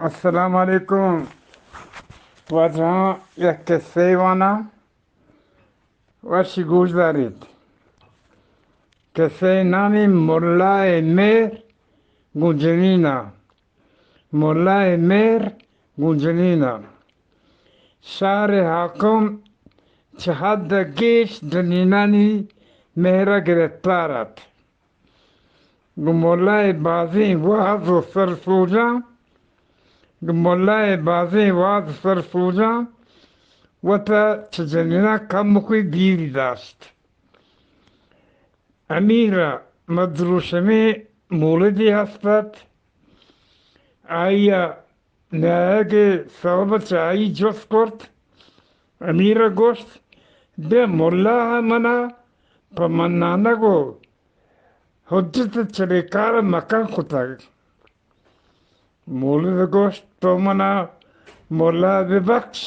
السلام علیکم۔ واجہاں یک قصے واناں، وشی گوش داریت۔ قصے نامی ملا مہر گوں جنینا۔ ملا مہر گوں جنینا۔ شہر حاکم چہ حد گیش جنینانی مہر گرفتار ات۔ گوں ملا ء بازیں وہد و سرسوجاں، گوں ملا ء بازیں وہد و سرسوجاں وت ء چہ جنیناں کمکے دیری داشت۔ امیر ء مدروشمیں مولدے ہست ات۔ آئی ء نیایگ ء سبب ء چہ آئی جست کرت۔ امیر ء گوشت، بیا ملا ء من ء پہ منانگ و حجت ء چرے کار ء مکن کتگ۔ مولد ء گوشت، تو من ء ملا ء ببخش،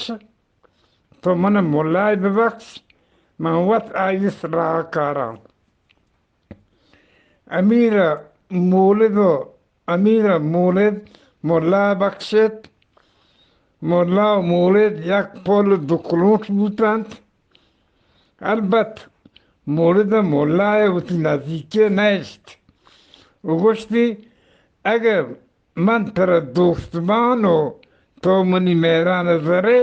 تو من ء ملا ء ببخش، من وت آئی ء سلاہ کاراں۔ امیر ء مولد و امیر ء مولد ملا ء بخشت۔ ملا و مولد یک پل و دو کلونٹ بوتنت۔ البت مولد ء ملا ء وتی نزیکی ء نہ اشت و گوشتی، اگہ من ترا دوست بان و تو منی مہران ء زرے،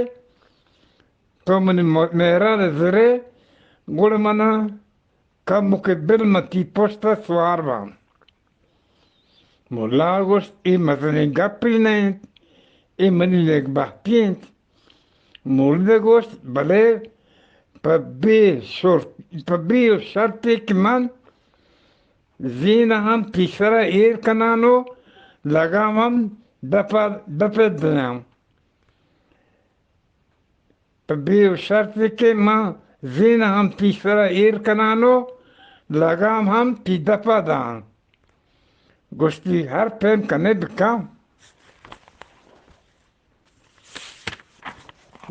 تو منی م-، مہران ء زرے، گڑا من ء کمکے بل من تئی پشت ء سوار باں۔ ملا ء گوشت، اے مزنیں گپے نہ انت، اے منی نیکبہتی انت۔ مولد ء گوشت، بلے پہ بے شرط، پہ بے و شرطے کہ من زین ء ہم تئی سر ء ایر کنان و لگام ہم دپ ء، دپ ء دیاں۔ پہ بے و شرطے کہ من زین ء ہم تئی سر ء ایر کنان و لگام ہم تئی دپ ء داں۔ گوشتی، ہر پیم کنے بکن۔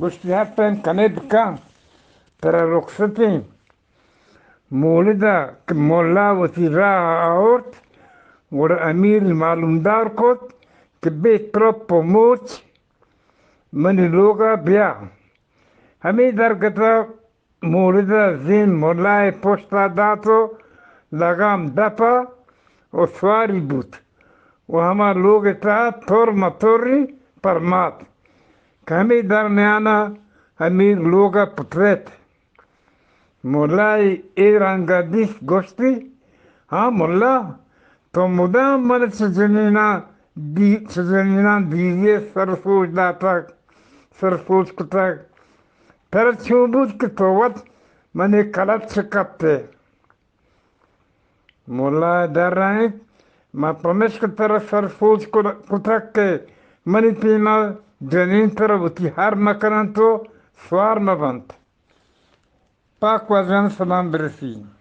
گوشتی، ہر پیم کنے بکن، ترا رخصتیں۔ مولد ء کہ ملا وتی راہ ء آورت، گڑا امیر معلومدار کت کہ بے ترپ و موچ منی لوگ ء بیا۔ ہمے درگت ء مولد ء زین ملا ء پشت ء دات و لگام دپ ء و سواری بوت و ہما لوگ ء تہ ء تر متری پرمات کہ ہمے درمیان ء امیر لوگ ء پترت۔ ملا ء اے رنگ ء دیست، گوشتی، ہاں ملا، تو مدام من چہ جنیناں دی-، چہ جنیناں دیری ء سرسوج داتگ، سرسوج کتگ۔ ترا چون بوت کہ تو وت منی کلت چہ کپت ئے؟ ملا ء درائینت، من پمیشکہ ترا سرسوج کر-، کتگ کہ منی پیما جنین ترا وتی ہر مہ کننت و سوار مہ بنت۔ پاک واجہان سلام برسی۔